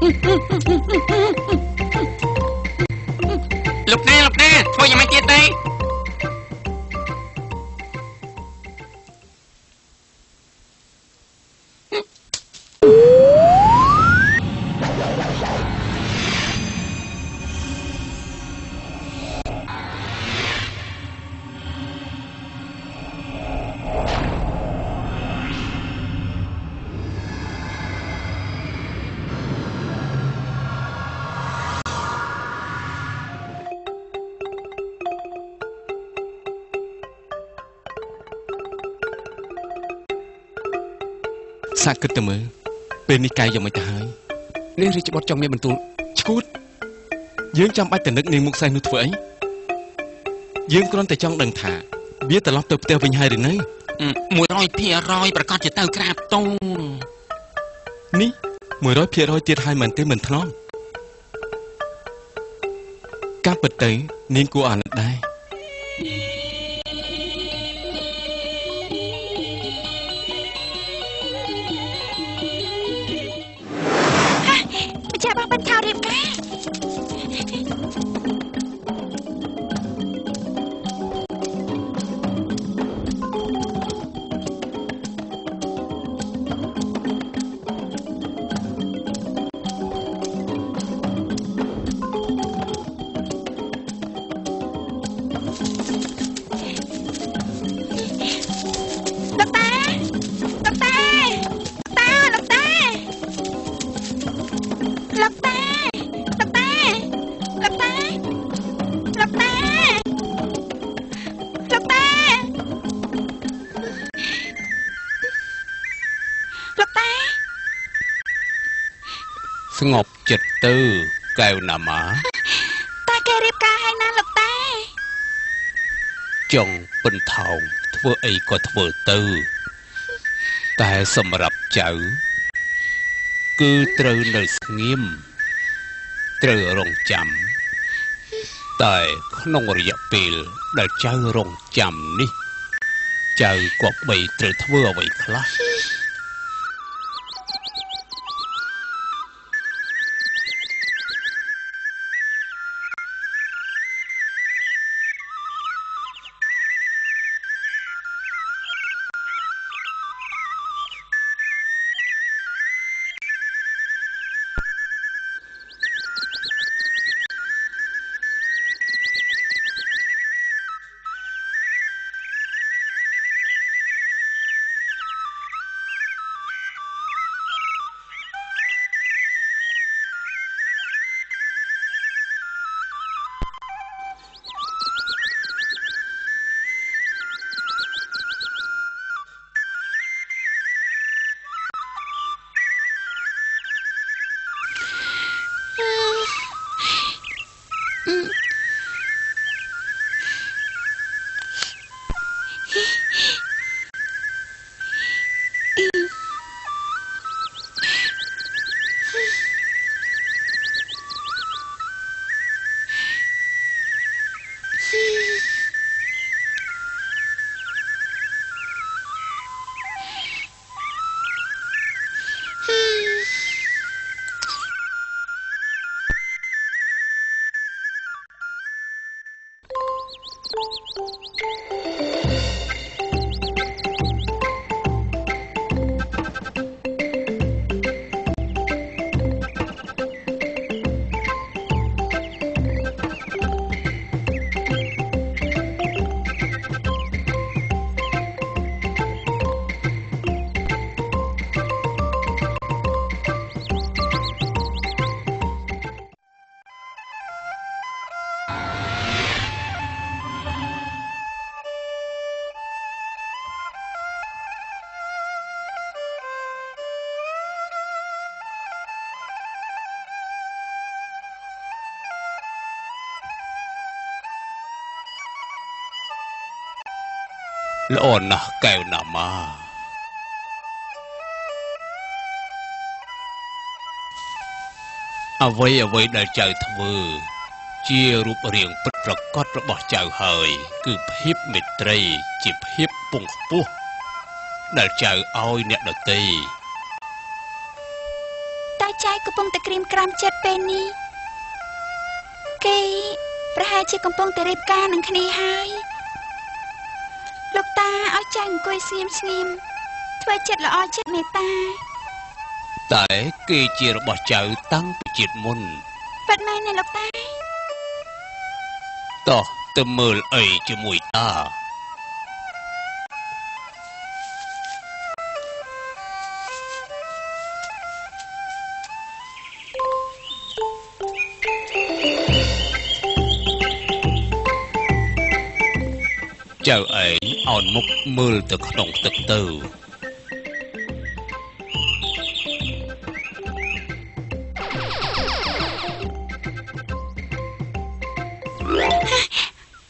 លោកតាលោកតាធ្វើយ៉ាងម៉េចទៀតទេ សាកគិតទៅមើលពេលនេះកាយយ៉ាងម៉េចទៅហើយនេះរាជបុត្រចង់មានបន្ទូលឈួតយើងចាំបាច់ទៅនឹកនាងមុខសេះនោះធ្វើអីយើងគ្រាន់តែចង់ដឹងថាវាត្រឡប់ទៅផ្ទះវិញហើយឬនៅ100%ប្រកាសជាទៅក្រាបទូលនេះ100%ទៀតហើយមែនទេមិនថ្នមការពិតទៅនាងគួរអាណិតដែរ ស្ងប់ចិត្តទៅកែវណាម៉ាតែគេរៀបការឲ្យណាលោកតាចង់ពិនថោងធ្វើអីក៏ធ្វើទៅតែសម្រាប់ចៅគឺត្រូវនៅស្ងៀមត្រូវរងចាំតែក្នុងរយៈពេលដែលចៅរងចាំនេះចៅគប្បីត្រូវធ្វើអ្វីខ្លះ ល្អណាស់កែវណាម៉ាអ្វីអ្វីដែលចៅធ្វើជារូបរាងពិតប្រាកដរបស់ចៅហើយគឺភាពមេត្រីជាភាពពងខ្ពស់ដែលចៅឲ្យអ្នកដទៃតែ តែចៅកំពុងតែក្រៀមក្រំចិត្តពេលនេះគេប្រហែលជាកំពុងតែរៀបការនឹងគ្នាហើយលោកតាឲ្យចៅអង្គុយស្ងៀមស្ងៀមធ្វើចិត្តល្អចិត្តមេត្តាតែគេជារបស់ចៅតាំងពីជាតិមុនពិតមែនណាលោកតាតោះទៅមើលអីជាមួយតាចៅឯងអោនមុខមើលទៅក្នុងទឹកទៅ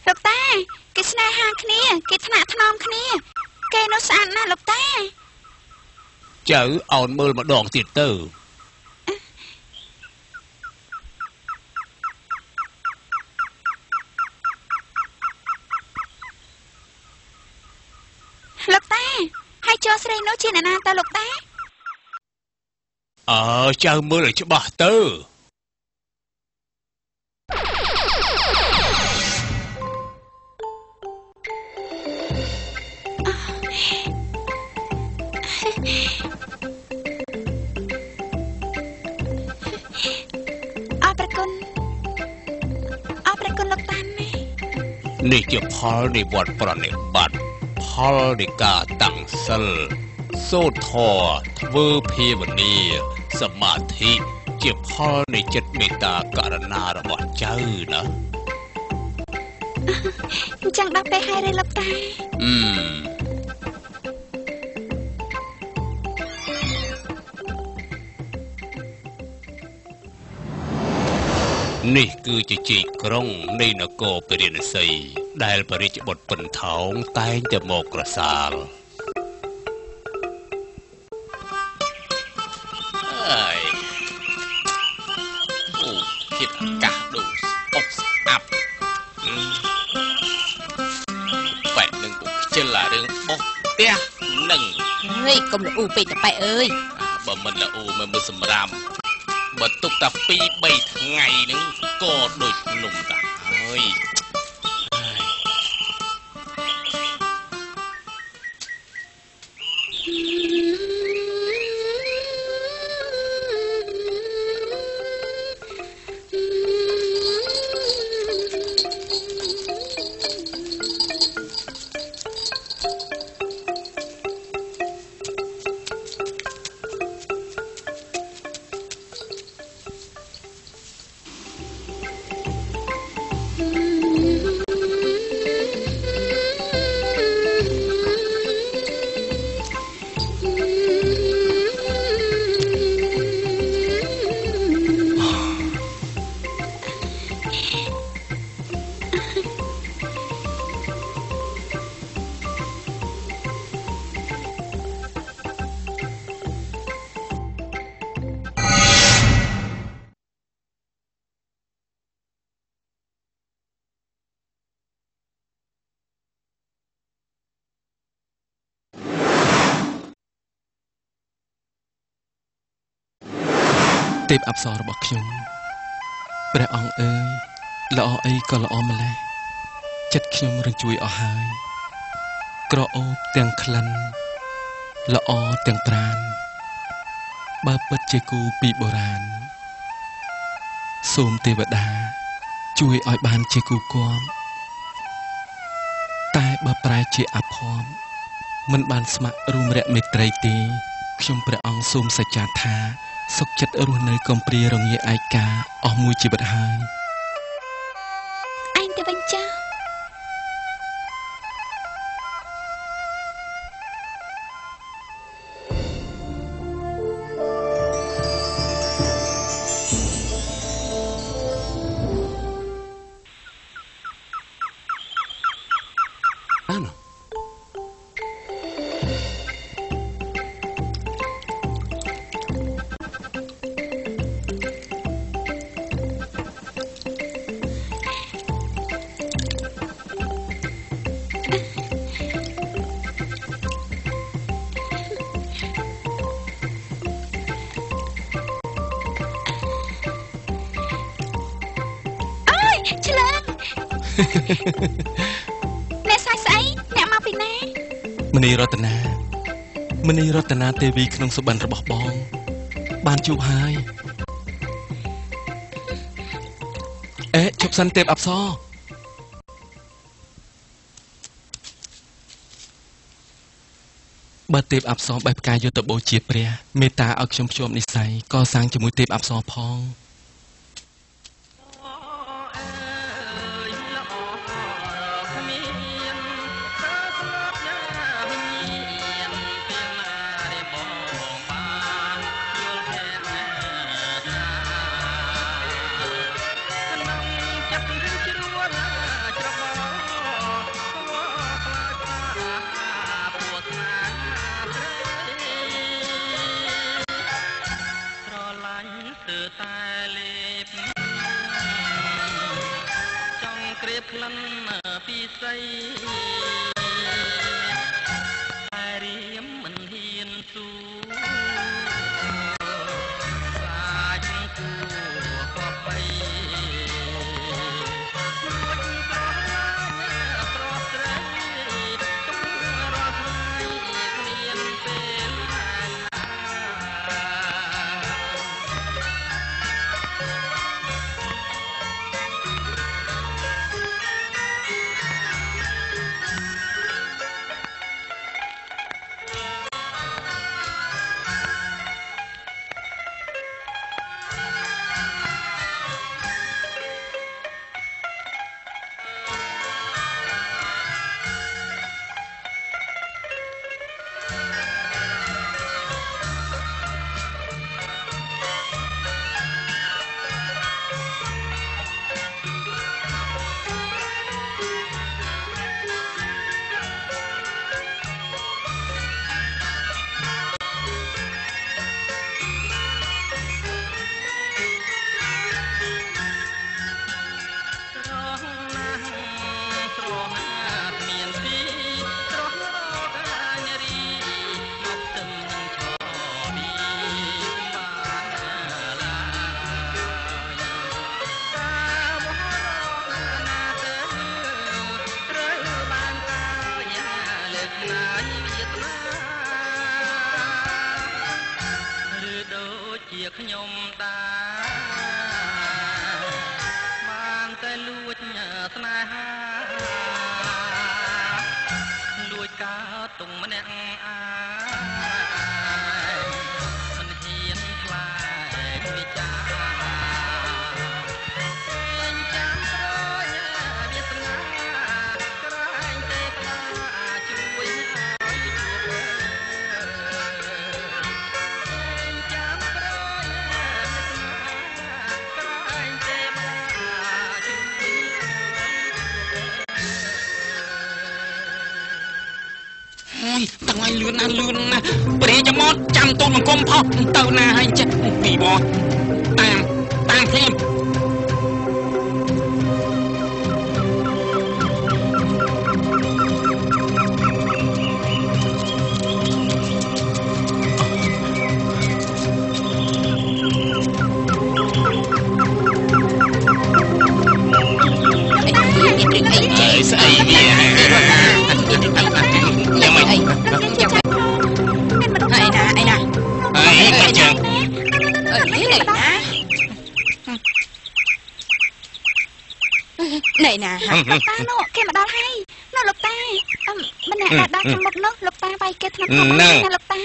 លោកតាគេស្នេហាគ្នាគេថ្នាក់ថ្នមគ្នាគេនោះស្អាតណាស់លោកតាចៅអោនមើលម្ដងទៀតទៅលោកតាហើយចូលស្រីនោះជាអ្នកណាតើលោកតាអើចៅមើលឲ្យច្បាស់ទៅអរព្រះគុណអរព្រះគុណលោកតាណានេះជាផលនៃវត្តប្រណិប័តផលនៃការតាំងសិលសូត្រធម៌ធ្វើភាវនាសមាធិជាផលនៃចិត្តមេត្តាករុណារបស់ចៅណាអញ្ចឹងដល់ពេលហើយឬលោកតានេះគឺជាជ័យក្រុងនៃនគរពារាណសីដែលព្រះរាជបុត្រពិនថោងតែងតែមកក្រសាលអើយអូធាតុអាកាសដូចអុកស្អាប់បែបនឹងក៏ខ្ជិលអារឿងបោះផ្ទះនឹងហេកុំល្អូពេកតប៉ែអើយបើមិនល្អូមិនមើលសម្រាមបើទុកតែ2 3ថ្ងៃហ្នឹងក៏ដូចភ្នំតាហើយ ទេពអប្សររបស់ខ្ញុំព្រះអង្គអើយល្អអីក៏ល្អម្ល៉េះចិត្តខ្ញុំរញ្ជួយអស់ហើយក្រអូបទាំងក្លិនល្អទាំងប្រានបើពិតជាគូពីបុរាណសូមទេវតាជួយឲ្យបានជាគូគំតែបើប្រែជាអភ័ព្វមិនបានស្ម័គ្ររួមរយៈមេត្រីទេខ្ញុំព្រះអង្គសូមសច្ចាថាសុខចិត្តរស់នៅកំព្រារងាឯកាអស់មួយជីវិតហើយឯងទៅវិញចាស់អាន អ្នកសាយស្អីអ្នកមកពីណាមនីរតនាមនីរតនាទេវីក្នុងសុបិនរបស់បងបានជួបហើយអេជប់សិនទេពអប្សរបើទេពអប្សរបេះផ្កាយកទៅបូជាព្រះមេត្តាឲ្យខ្ញុំភ្ជាប់និស័យកសាងជាមួយទេពអប្សរផង លឿនណាស់លឿនណាស់ព្រះរាជបុត្រចាំទូលបង្គំផុសទៅណាហើយចេះពីបតាមតាមភ្លាមស្អីវាយ៉ាងម៉េច អីណាអីណា អីមិនចឹង អីនេះណានេះណា លោកតានោះគេមកដល់ហើយនោះលោកតាម្នាក់ដែលដើរខាងមុខនោះលោកតាវាយគេថ្នាក់ខាងណាលោកតា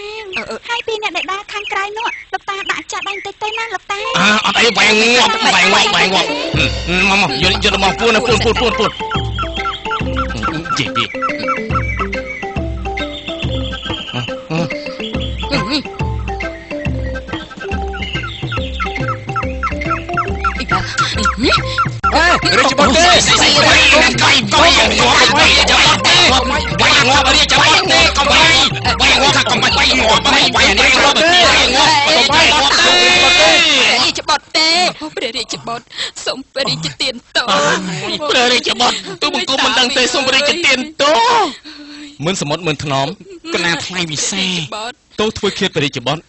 ហើយពីអ្នកដែលដើរខាងក្រៅនោះលោកតាដាក់ចាក់ដៃបន្តិចទៅណាលោកតា អត់អីវាយងាប់វាយងាប់វាយងាប់មកមកយកយកមកពួនពួនពួនពួនពួនជិះពី រាជបុត្រទេ កៃកៃងាប់វាយចាំបាត់ទេវាយងាប់រាជបុត្រទេកុំវាយវាយងាប់ថាកុំវាយងាប់វាយវាយងាប់វាយងាប់វាយងាប់ទេ រាជបុត្រទេព្រះរាជបុត្រសូមព្រះរាជទានតោ ព្រះរាជបុត្រទូបង្គំមិនដឹងទេសូមព្រះរាជទានតោ មិនសមុទ្រមិនថ្នមកណាថ្លៃវិសេស ទោះធ្វើឃាតព្រះរាជបុត្រ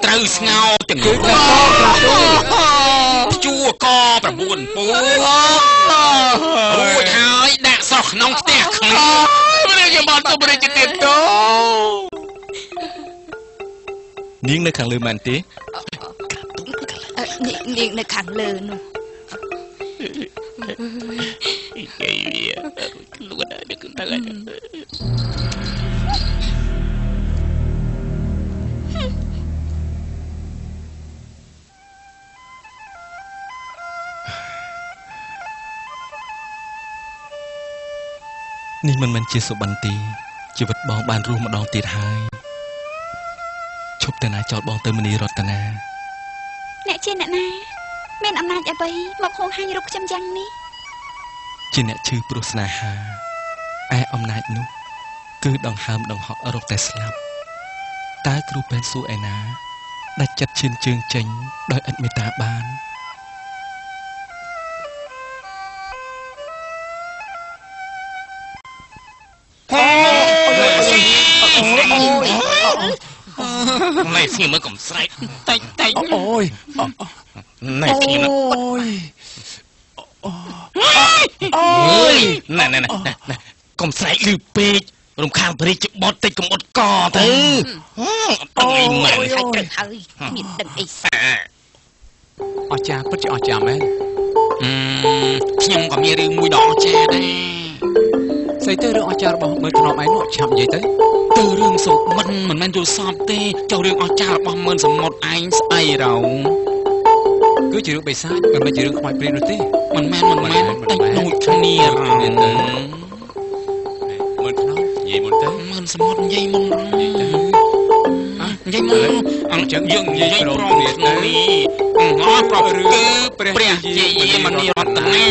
ត្រូវស្ងោទាំងគូជួក9ពូ រួចហើយដាក់សោះក្នុងផ្ទះខ្ញុំព្រះរាជបុត្រសូមព្រះរាជទានទោនាងនៅខាងលើមែនទេនាងនៅខាងលើនោះគេវារួចខ្លួនហើយនឹកទៅហើយនេះមិនមែនជាសុបិនទេជីវិតបងបានរស់ម្ដងទៀតហើយឈប់ទៅណាចោលបងទៅមនីរតនាអ្នកជាអ្នកណាមានអំណាចអ្វីមកហួងហាញរូបខ្ញុំយ៉ាងនេះជាអ្នកឈឺព្រោះស្នេហាឯអំណាចនោះគឺដង្ហើមដង្ហក់រកតែស្លាប់តើគ្រូពេទ្យសួរឯណាដាច់ចិត្តឈានជើងចេញដោយឥតមេត្តាបានណែស្ងៀមមើលកុំស្រែកតិចតិចអូយណែស្ងៀមអូយអូយណែណែណែកុំស្រែកលឺពេករំខានព្រះរាជបុត្រតិចកុំអត់កទៅអត់ដឹងអីមែនហើយត្រូវហើយមានដឹងអីសោះអស្ចារ្យពិតជាអស្ចារ្យមែនខ្ញុំក៏មានរឿងមួយដល់អស្ចារ្យដែរស្អីទៅរឿងអស្ចារ្យរបស់មើលធ្នមឯងនោះឆាប់និយាយទៅទៅរឿងសុបិនមិនមែនយល់សពទេចុះរឿងអស្ចារ្យរបស់ម៉ឺនសមុទ្រឯងស្អីរោគឺជារឿងបិសាចមិនមែនជារឿងខ្មោចព្រាយនោះទេមិនមែនមិនមែនតែដូចគ្នារោមើលធ្នមនិយាយមុនទៅម៉ឺនសមុទ្រនិយាយមុនរោនិយាយមុនអញ្ចឹងយើងនិយាយព្រមគ្នាអស់ប្រុសគឺព្រះជាយាមនីរតនា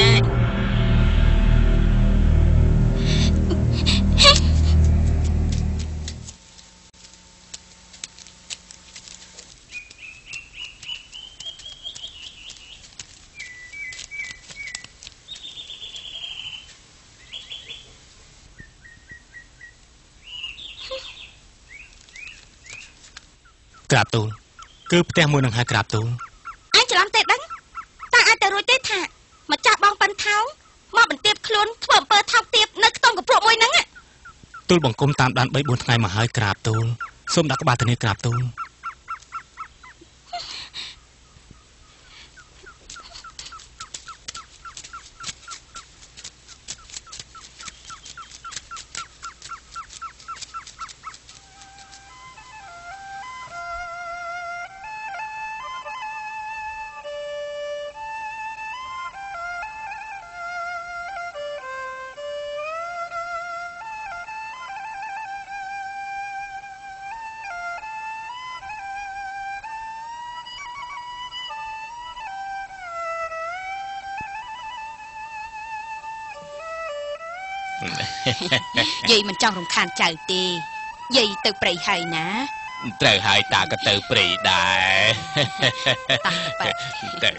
ក្រាបទូលគឺផ្ទះមួយនឹងហើយក្រាបទូលអញច្រឡំទេដឹងតើអាចទៅរួចទេថាម្ចាស់បងប៉ិនថោងមកបន្ទាបខ្លួនធ្វើអំពើថោកទាបនៅក្នុងកំព្រក់មួយហ្នឹងទូលបង្គំតាមដាន3 4ថ្ងៃមកហើយក្រាបទូលសូមដាក់ក្បាលធានាក្រាបទូល យាយមិនចង់រំខានចៅទេយាយទៅព្រៃហើយណាត្រូវហើយតាក៏ទៅព្រៃដែរតាទៅ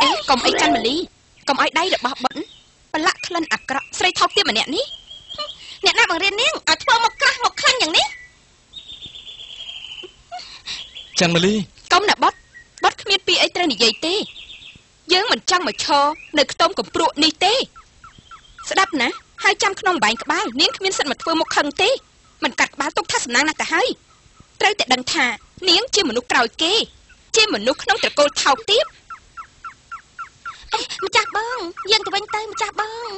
អេកុំអីច័ន្ទមលីកុំឲ្យដៃរបស់បុនប្រឡាក់ក្លិនអាក្រក់ស្រីថោកទាបម្នាក់នេះអ្នកណាបង្រៀននាងឲ្យធ្វើមកក្រាស់មកក្លាញ់យ៉ាងនេះច័ន្ទមលីកុំណាបុតបុតគ្មានពីអីត្រូវនិយាយទេយើងមិនចង់មកឈរនៅខ្ទមកំព្រក់នេះទេស្ដាប់ណាហើយចាំក្នុងបែងក្បាលនាងគ្មានសិទ្ធិមកធ្វើមុខខឹងទេមិនកាត់ក្បាលទុកថាសំណាងណាស់ទៅហើយត្រូវតែដឹងថានាងជាមនុស្សក្រោយគេជាមនុស្សក្នុងត្រកូលថោកទាបម្ចាស់បងយាងទៅវិញទៅម្ចាស់បង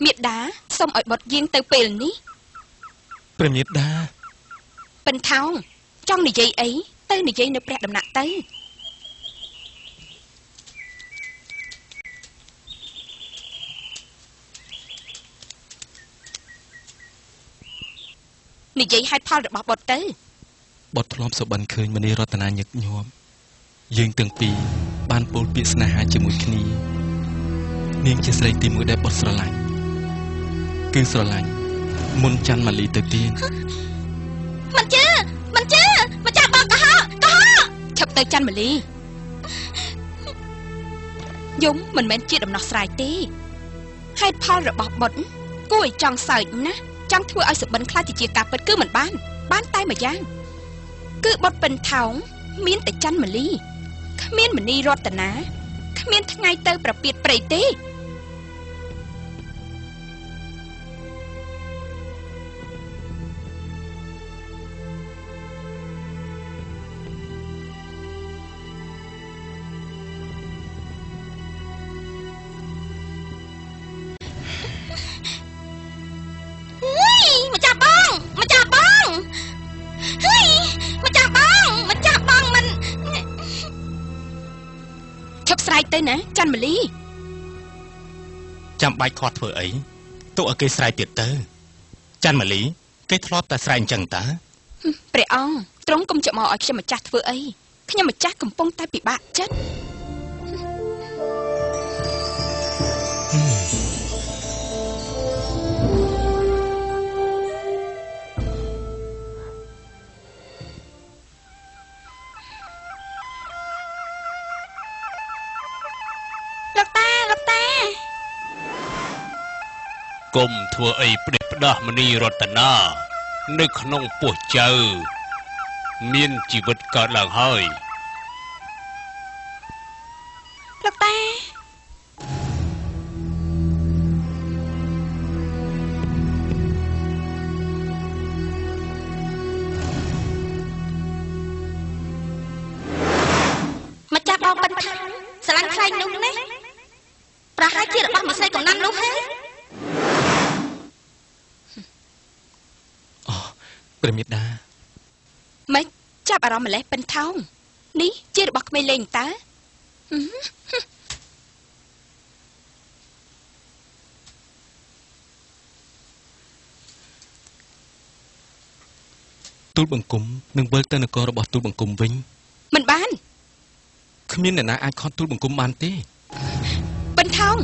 មេដាសូមឲ្យបុតយាងទៅពេលនេះព្រះមេដាប៉ិនថោងចង់និយាយអីទៅនិយាយនៅព្រះដំណាក់ទៅនិយាយហេតុផលរបស់បុតទៅបុតធ្លាប់សុបិនឃើញមនីរតនាញឹកញាប់យើងទាំងពីរបានពោលពាក្យស្នេហាជាមួយគ្នានាងជាស្រីទីមួយដែលបុតស្រឡាញ់គឺស្រឡាញ់មុនច័ន្ទម៉ាលីទៅទៀតមិនជឿមិនជឿម្ចាស់បងកុហកកុហកឈប់ទៅច័ន្ទម៉ាលីយំមិនមែនជាដំណោះស្រាយទេហេតុផលរបស់បុតគួរឲ្យចង់សើចណាស់ចង់ធ្វើឲ្យសុបិនខ្លាចជាការពិតគឺមិនបានបានតែមួយយ៉ាងគឺបុតពិនថោង មានតែច័ន្ទមលីគ្មានមនីរតនាគ្មានថ្ងៃទៅប្រពាតព្រៃទេទៅណាច័ន្ទមលីចាំបាច់ខាត់ធ្វើអីទុកឲ្យគេស្រែកទៀតទៅច័ន្ទមលីគេធ្លាប់តែស្រែកអញ្ចឹងតើព្រះអង្គទ្រង់កុំច្មោឲ្យខ្ញុំម្ចាស់ធ្វើអីខ្ញុំម្ចាស់កំពុងតែពិបាកចិត្ត កុំធ្វើអីផ្ដេសផ្ដាស់មនីរតនានៅក្នុងពោះចៅមានជីវិតកើតឡើងហើយលោកតាម្ចាស់បងបិណ្ឌថាស្រឡាញ់ខ្លែងនោះណាប្រហែលជារបស់មួយស្រីកំណាន់នោះហើយព្រះមេដាម៉េចចាប់អារម្មណ៍ម្លេះពិនថោងនេះជារបស់ក្មេងលេងតើទូលបង្គំនឹងវិលទៅនគររបស់ទូលបង្គំវិញមិនបានគ្មានអ្នកណាអាចខត់ទូលបង្គំបានទេពិនថោង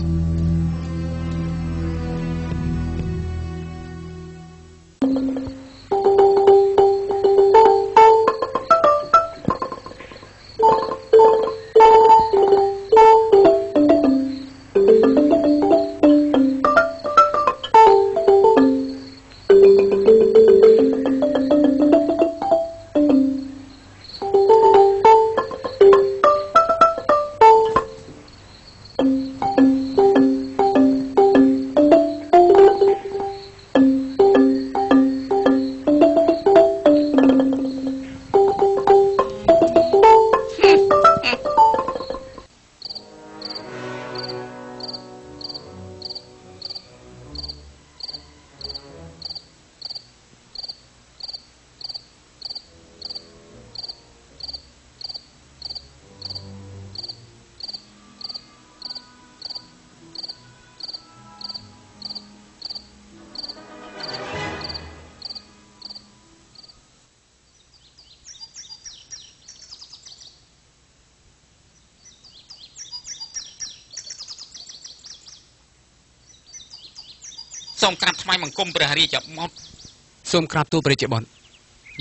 សូមក្រាបថ្វាយបង្គំព្រះរាជបុត្រសូមក្រាបទូលព្រះរាជបុត្រ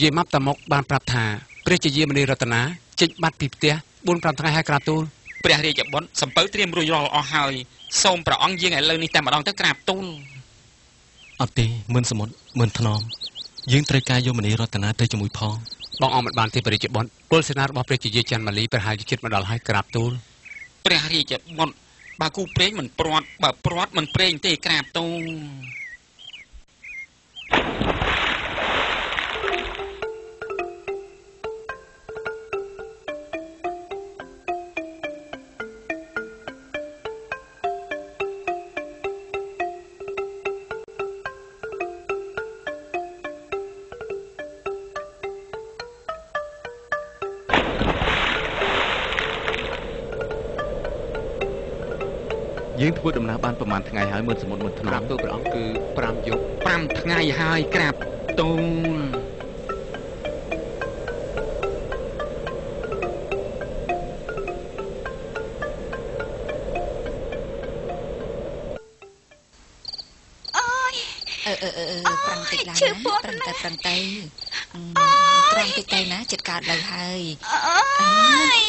យាយម៉ាប់តាមុកបានប្រាប់ថាព្រះជាយាមនីរតនាចេញបាត់ពីផ្ទះ 4-5 ថ្ងៃហើយក្រាបទូលព្រះរាជបុត្រសំពៅត្រៀមរួចរាល់អស់ហើយសូមព្រះអង្គយាងឥឡូវនេះតែម្ដងទៅក្រាបទូលអត់ទេមឿនសមុទ្រមឿនថ្នមយើងត្រូវការយកមនីរតនាទៅជាមួយផងបងអងមិនបានទេព្រះរាជបុត្រពលសេនារបស់ព្រះជាយាច័ន្ទម៉ាលីប្រហែលជាជិតមកដល់ហើយក្រាបទូលព្រះរាជបុត្របើគូព្រេងមិនព្រាត់បើព្រាត់មិនព្រេងទេក្រាបទូល យើងធ្វើដំណើរបានប្រហែលថ្ងៃហើយមើលសមុទ្រមើលថ្នមក្រាបទូលព្រះអង្គគឺ5យប់5ថ្ងៃហើយក្រាបទូលអូយ អឺប្រឹងតិចឡើងណាប្រឹងទៅប្រឹងទៅត្រង់តិចទៅណាចិត្តកើតលើហើយ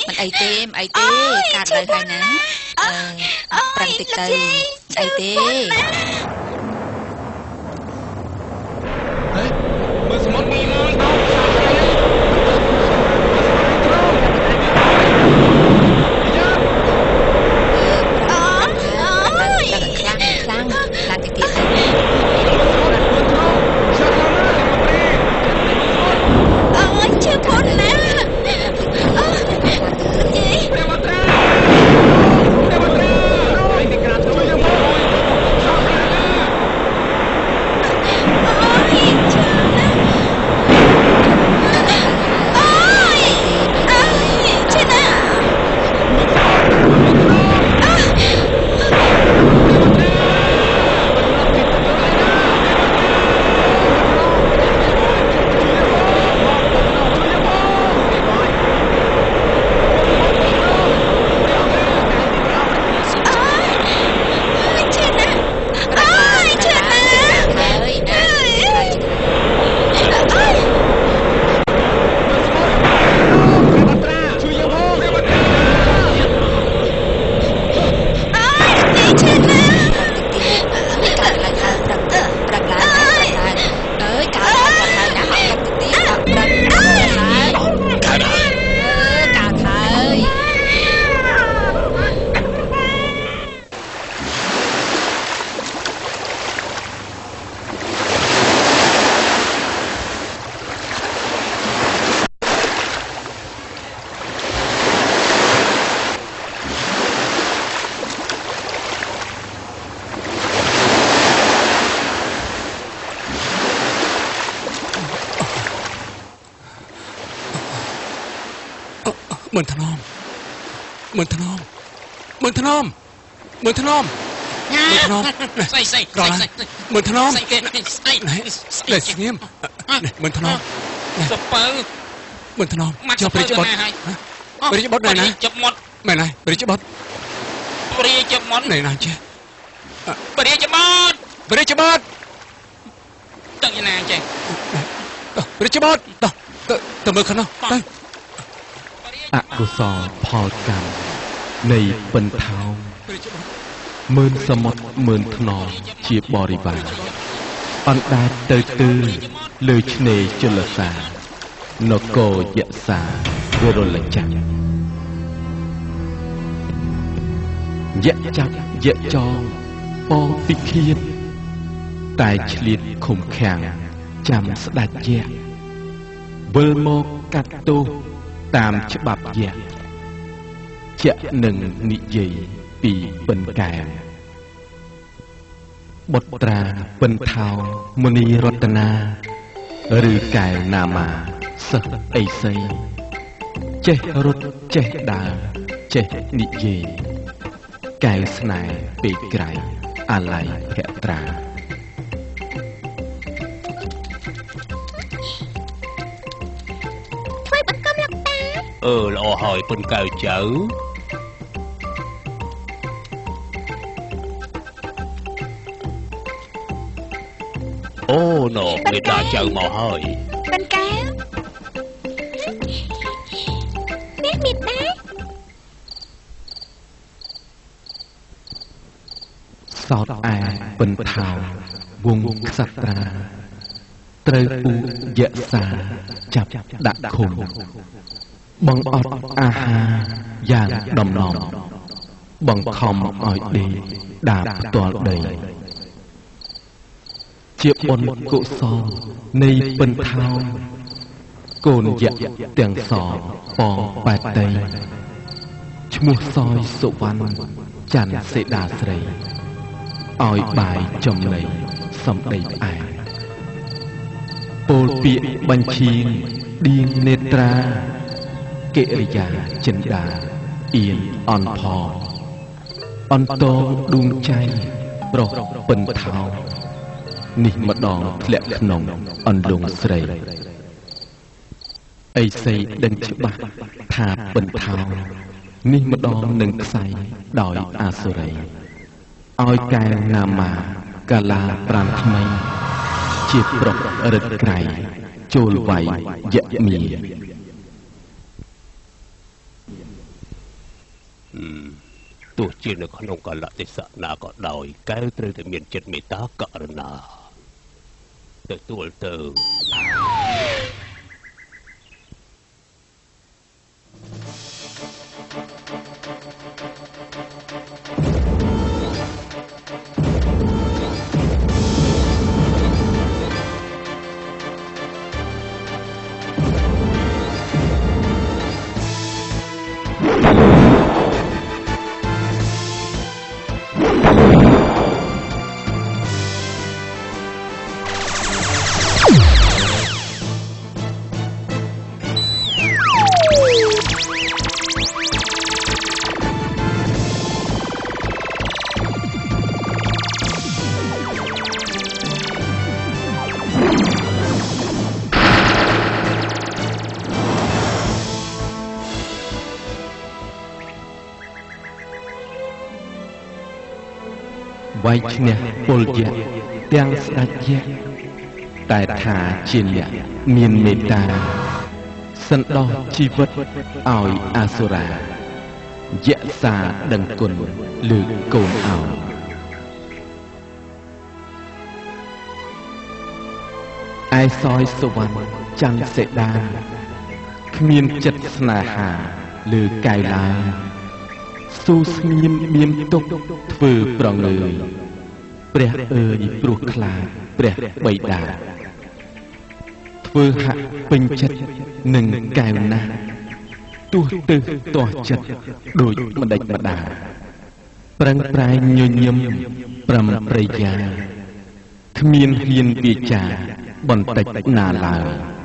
មិនអីទេមិនអីទេកើតលើហើយណាប្រឹងតិចទៅអីទេមើលសមុទ្រមីមួយដល់ មើលថ្នមមើលថ្នមមើលថ្នមមើលថ្នមមើលថ្នម ស្អីស្អី ក្រឡាមើលថ្នម ស្អីគេស្អី ស្អីស្ងៀមមើលថ្នម សពៅ មើលថ្នមចុះព្រះរាជបុត្រព្រះរាជបុត្រណែណា ជមុត មែនហើយព្រះរាជបុត្រ ព្រះរាជបុត្រ ណែណាចេះ ព្រះរាជបុត្រ ព្រះរាជបុត្រ ទៅណាចេះ ព្រះរាជបុត្រតោះទៅមើលខាងនោះទៅ អកុសលផលកម្មនៃពិនថោង ម៉ឺនសមុទ្រម៉ឺនថ្នមជាបរិវារ អណ្ដែតទៅទើលើឆ្នេរជលសា នគរយក្សាវិរុលចក្រ យៈចាប់យៈចងពងពិឃាត តែឆ្លៀតឃុំខាំងចាំស្ដេចយៈ វិលមកកាត់ទោសតាមច្បាប់យៈ ជាក់នឹងនិយាយពីពិនកែវ បុត្រាពិនថោមនីរតនា ឬកែវណាមាសិស្សអីសី ចេះរត់ចេះដើរចេះនិយាយ កែវស្នេហ៍ពេកក្រៃអាល័យភត្រា ធ្វើបង្គំលោកតា អឺល្អហើយពិនកែវចៅ អូណូមេដាចៅមកហើយ ពិនកែវ នេះមេដា សោតឯពិនថោវងក្សត្រា ត្រូវពូយក្សាចាប់ដាក់ឃុំ បង្អត់អាហារយ៉ាងដំណំ បង្ខំឲ្យដេកដាបផ្ទាល់ដី ជាបុណ្យកុសលនៃពិនថោ កូនយៈទាំងសងប៉ងប៉ែតី ឈ្មោះសយសុវណ្ណច័ន្ទសេដាស្រី ឲ្យបាយចំណីសំដីផ្អែម ពោលពាក្យបញ្ឈៀងឌៀងនេត្រា កិរិយាចិន្តាអៀនអន់ផង អន្តងដួងចៃប្រុសពិនថោ នេះម្ដងធ្លាក់ក្នុងអន្លង់ស្រី អីសីដឹងច្បាស់ថាពិនថោ នេះម្ដងនឹងខ្សែដោយអាសុរី ឲ្យកែវណាមាកាឡាប្រានថ្មី ជាប្រុសរិទ្ធក្រៃចូលវៃយៈមា ទោះជានៅក្នុងកលៈទេសៈណាក៏ដោយ កែវត្រូវតែមានចិត្តមេត្តាករុណា ទទួលទៅ វាយឈ្នះពលយៈទាំងស្ដេចយៈ តែថាជាអ្នកមានមេត្តា សន្តោសជីវិតឲ្យអាសុរា យក្សាដឹងគុណលើកកូនឲ្យ ឯសយសុវណ្ណច័ន្ទសេដា គ្មានចិត្តស្នេហាលើកែវឡើយ ស៊ូស្ងៀមបៀមទុកធ្វើប្រងើយ ព្រះអើយព្រោះខ្លាចព្រះបិតា ធ្វើហាក់ពេញចិត្តនឹងកែវណាស់ ទោះទើសទាស់ចិត្តដូចម្ដេចម្ដា ប្រឹងប្រែងញញឹមប្រំប្រយា គ្មានហ៊ានវាចាបន្តិចណាឡើយ។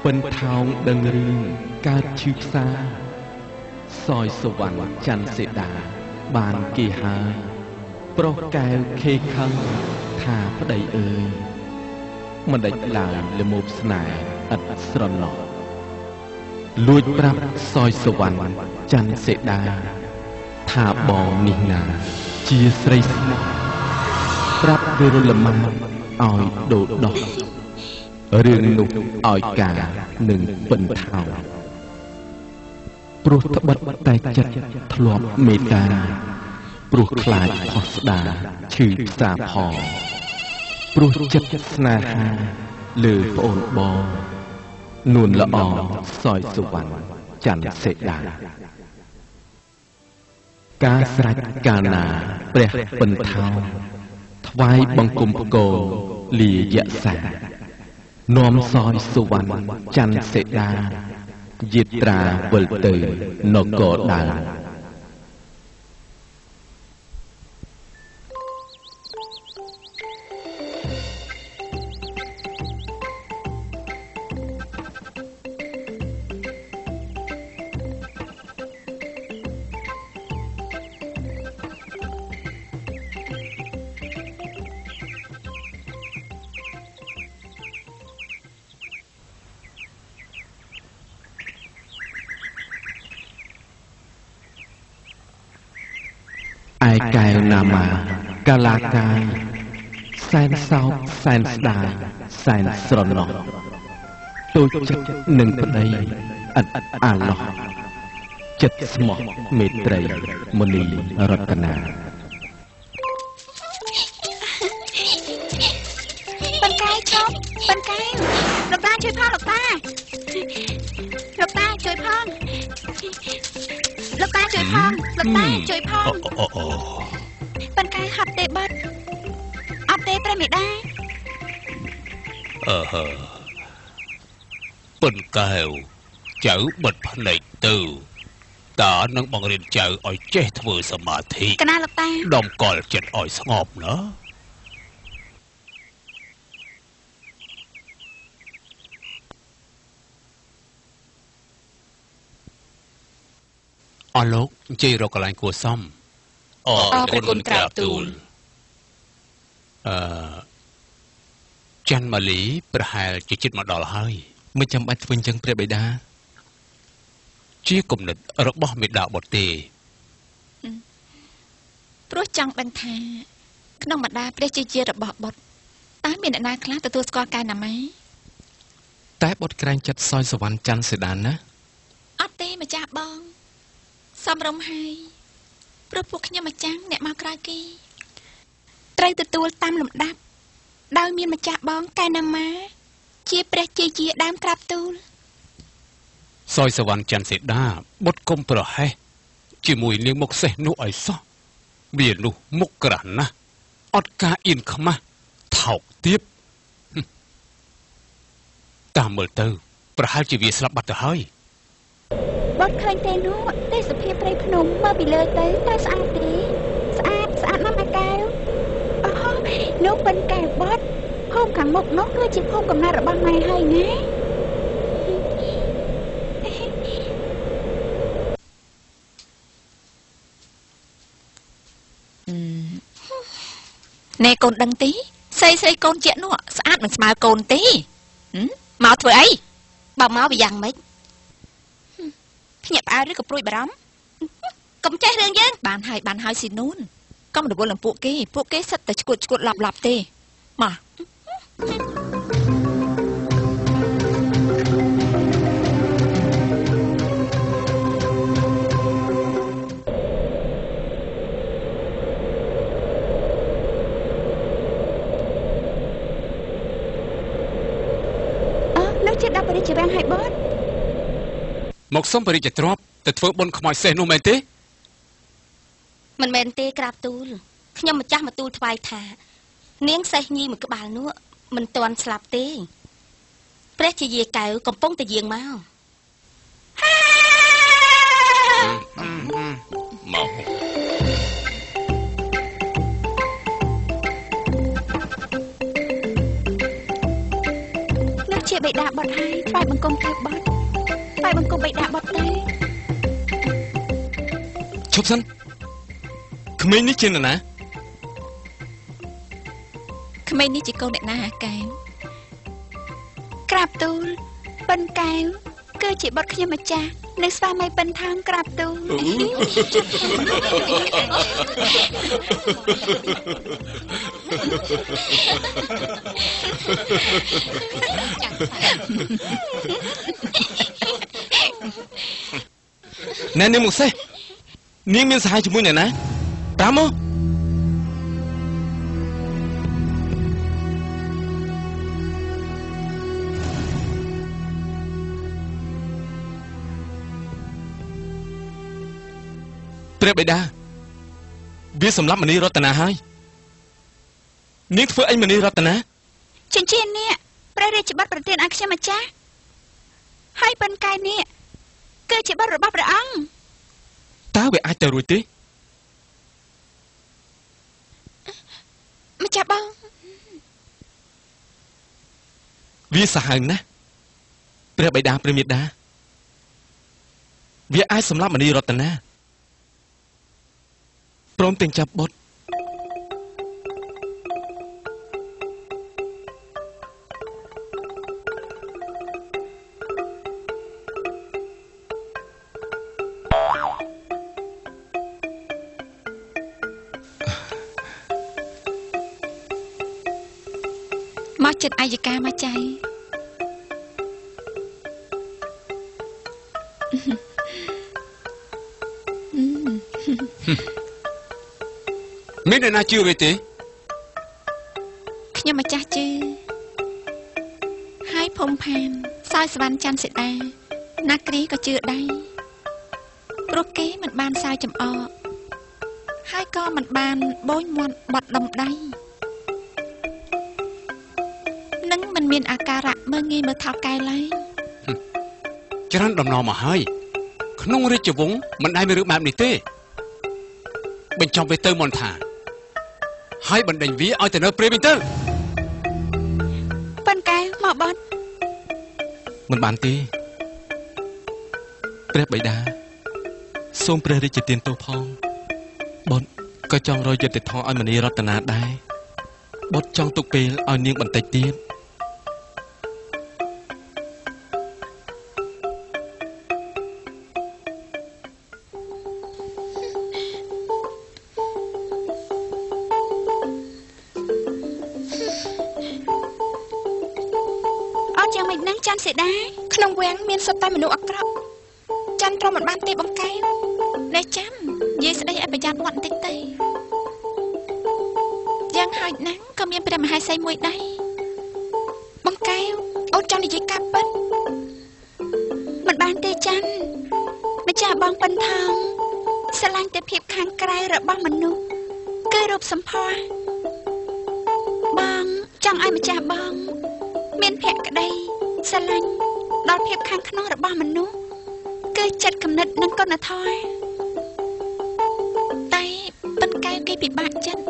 ពិនថោងដឹងរឿងកើតឈឺផ្សាសយសវណ្ណច័ន្ទសេដាបានគេហើយប្រុសកែវខេខឹងថាប្តីអើយមិនដេចឡើយល្មោភស្នេហ៍ឥតស្រណោះលួចប្រាប់សយសវណ្ណច័ន្ទសេដាថាបងនេះណាជាស្រីស្មោះប្រាប់វិរុលមាឲ្យដូរដោះរឿងនោះឲ្យការនឹងពិនថោងព្រោះត្បិតតែចិត្តធ្លាប់មេត្តាព្រោះខ្លាចផុសស្ដាឈឺផ្សាផងព្រោះចិត្តស្នេហាលើប្អូនបងនួនល្អសយសុវណ្ណច័ន្ទសេដាការស្រេចកាលណាព្រះពិនថោងថ្វាយបង្គំផ្គរលាយសានាំសយសុវណ្ណច័ន្ទសេដាយាត្រាវិលទៅនគរដើមឯកែវណាមាកាលាកាយសែនសោកសែនស្ដាយសែនស្រណោះតូចចិត្តនឹងប្តីឥតអាឡោះចិត្តស្មោះមេត្រីមនីរតនាប៉ុនកែឈប់ប៉ុនកែលោកតាជួយផងលោកតាលោកតាជួយផងលោកតាជួយផងលោកតាជួយផងប៉ុនកែហត់ទេបាត់អត់ទេព្រះមេដាអឺហឺប៉ុនកែវចៅបិទភ្នែកទៅតានឹងបង្រៀនចៅឲ្យចេះធ្វើសមាធិកណាលោកតាដំកល់ចិត្តឲ្យស្ងប់ណាអស់លោកជ័យរកកន្លែងគួរសមអរគុណក្រាបទូលអឺច័ន្ទម៉ាលីប្រហែលជាចិត្តមកដល់ហើយមិនចាំបាច់ធ្វើអញ្ចឹងព្រះបិតាជាគំនិតរបស់មេដាបុត្រទេព្រោះចង់ដឹងថាក្នុងបណ្ដាព្រះជាជារបស់បុត្រតើមានអ្នកណាខ្លះទទួលស្គាល់កែណាម៉ាតែបុត្រក្រែងចិត្តសយសវណ្ណច័ន្ទសេដានណាអត់ទេម្ចាស់បងសំរុំហើយព្រោះពួកខ្ញុំម្ចាំងអ្នកមកក្រោយគេត្រូវទទួលតាមលំដាប់ដោយមានម្ចាស់បងកែណាម៉ាជាព្រះជាជាដើមក្រាបទូលសយសវណ្ណច័ន្ទសេដាបុត្រគុំប្រហែសជាមួយនាងមុខសេះនោះឲ្យសោះវានោះមុខក្រាស់ណាស់អត់ការអៀនខ្មាស់ថោកទាបតាមមើលទៅប្រហែលជាវាស្លាប់បាត់ទៅហើយបត់ឃើញទេនោះទេសភាពព្រៃភ្នំមើលពីលើទៅតើស្អាតទេស្អាតស្អាតណាស់ម៉ែកែវអូនោះពិនកែវបត់ភូមិខាងមុខនោះគឺជាភូមិកំណើតរបស់ម៉ែហើយណាណែកូនដឹងទេស្រីស្រីកូនជានោះស្អាតមិនស្មើកូនទេមកធ្វើអីបើមកវាយ៉ាងម៉េចភ្ញាក់ផ្អើលឬក៏ព្រួយបារម្ភកុំចេះរឿងយើងបានហើយបានហើយស៊ីនួនកុំរវល់នឹងពួកគេពួកគេសិតតែឈួតឈួតឡប់ឡប់ទេមកអើនោះជាដល់ព្រះរាជវាំងហើយបងមកសុំព្រះរាជទ្រព្យទៅធ្វើបុណ្យខ្មោចសេះនោះមែនទេមិនមែនទេក្រាបទូលខ្ញុំម្ចាស់មកទូលថ្វាយថានាងសេះញីមួយក្បាលនោះមិនទាន់ស្លាប់ទេព្រះជាយាកែវកំពុងតែយាងមកមកនោះជា ជាបិតាបុត្រហើយថ្វាយបង្គំទៅបុត្រថ្វាយបង្គំបិតាបុត្រទៅឈប់សិនក្មេងនេះជានរណាក្មេងនេះជាកូនអ្នកណាកែវក្រាបទូលប៉ិនកែវគឺជាបុត្រខ្ញុំម្ចាស់និងស្វាមីប៉ិនថងក្រាបទូលណែនាងមកសេះនាងមានសហាយជាមួយអ្នកណាប្រាំមកព្រះបិតាវាសម្លាប់មនីរតនាហើយនាងធ្វើអីមនីរតនាចិញ្ចៀននេះព្រះរាជបុត្រប្រទានឲ្យខ្ញុំម្ចាស់ហើយប៉ុនកែនេះគឺជាបុត្ររបស់ព្រះអង្គតើវាអាចទៅរួចទេម្ចាស់បងវាសាហាវណាស់ព្រះបិតាព្រះមេដាវាអាចសម្លាប់មនីរតនាព្រមទាំងចាប់បុត្រមកចិត្តអាយកាមកចៃមានអ្នកណាជឿវាទេខ្ញុំម្ចាស់ជឿហើយភូមិផានសោយសវណ្ណច័ន្ទសេដាណាគ្រីក៏ជឿដែរព្រោះគេមិនបានសើចំអកហើយក៏មិនបានបូញមាត់បត់ដំដៃនឹងមិនមានអាការៈមើលងាយមើលថោកកែឡើយច្រើនដំណមកហើយក្នុងរាជវង្សមិនដែលមានរឿងបែបនេះទេបញ្ចប់វាទៅមន្ថាហើយបណ្ដេញវាឲ្យទៅនៅព្រៃវិញទៅប៉ុនកែមកបត់មិនបានទេព្រះបិតាសូមព្រះរាជទានទោសផងបុត្រក៏ចង់រកយុត្តិធម៌ឲ្យមនីរតនាដែរបុត្រចង់ទុកពេលឲ្យនាងបន្តិចទៀត ច័ន្ទសេដាក្នុងវាំងមានសុទ្ធតែមនុស្សអាក្រក់ច័ន្ទទ្រាំមិនបានទេបងកែវណែចាំនិយាយស្ដីឲ្យប្រយ័ត្នមាត់បន្តិចទៅយ៉ាងហោចណាស់ក៏មានព្រះមហេសីមួយដែរបងកែវអូនចង់និយាយការពិតមិនបានទេច័ន្ទម្ចាស់បងប៉ិនថងស្រឡាញ់តែភាពខាងក្រៅរបស់មនុស្សគឺរូបសម្ផស្សបងចង់ឲ្យម្ចាស់បងមានភក្តីស្រឡាញ់ដល់ភាពខាងក្នុងរបស់មនុស្សគឺចិត្តគំនិតនិងគុណធម៌តែប៉ិនកែវគេពិបាកចិត្ត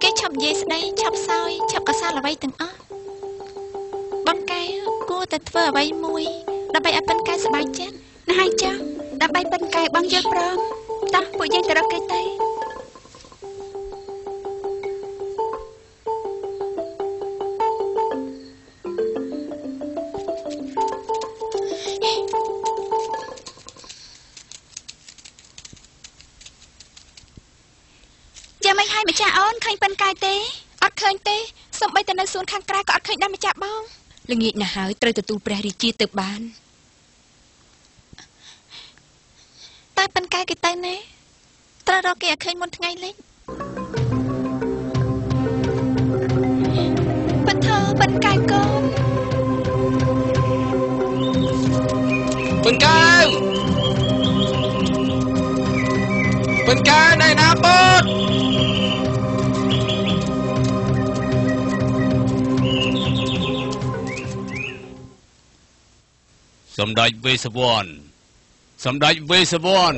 គេឈប់និយាយស្ដីឈប់សោយឈប់កសាលអ្វីទាំងអស់បងកែវគួរតែធ្វើអ្វីមួយដើម្បីឲ្យប៉ិនកែវសប្បាយចិត្តណាស់ហើយចាស់ដើម្បីប៉ិនកែវបងយល់ព្រមតោះពួកយើងទៅរកគេទៅយ៉ាងម៉េចហើយម្ចាស់អូនឃើញប៉ិនកែវទេអត់ឃើញទេសូម្បីតែនៅសួនខាងក្រៅក៏អត់ឃើញដែរម្ចាស់បងល្ងាចណាស់ហើយត្រូវទទួលព្រះរាជាទៅបានតែប៉ិនកែវគេទៅណាត្រូវរកគេឲ្យឃើញមុនថ្ងៃលិចប៉ិនធើប៉ិនកែវកូនប៉ិនកែវប៉ិនកែវណែណាពតសម្ដេចវេស្សវណ្ណសម្ដេចវេស្សវណ្ណ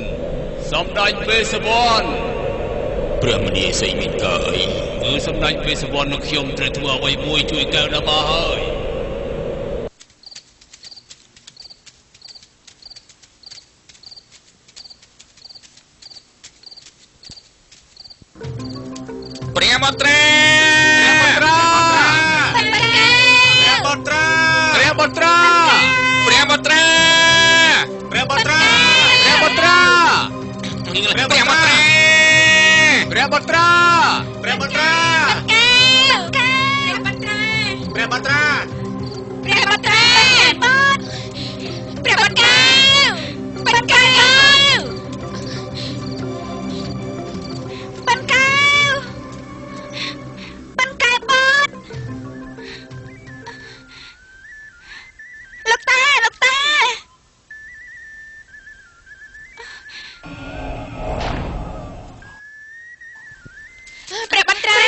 សម្ដេចវេស្សវណ្ណព្រះមនីសីមានការអីគឺសម្ដេចវេស្សវណ្ណនិងខ្ញុំត្រូវធ្វើអ្វីមួយជួយកែវដល់មកហើយ បុត្រាព្រះបុត្រាព្រះបុត្រាព្រះបុត្រាព្រះបុត្រាព្រះបុត្រាព្រះបុត្រាព្រះបុត្រាព្រះបុត្រាព្រះបុត្រាព្រះបុត្រាព្រះបុត្រាព្រះបុត្រាប៉ានកែវប៉ានកែវបតលោកតាលោកតាព្រះបុត្រា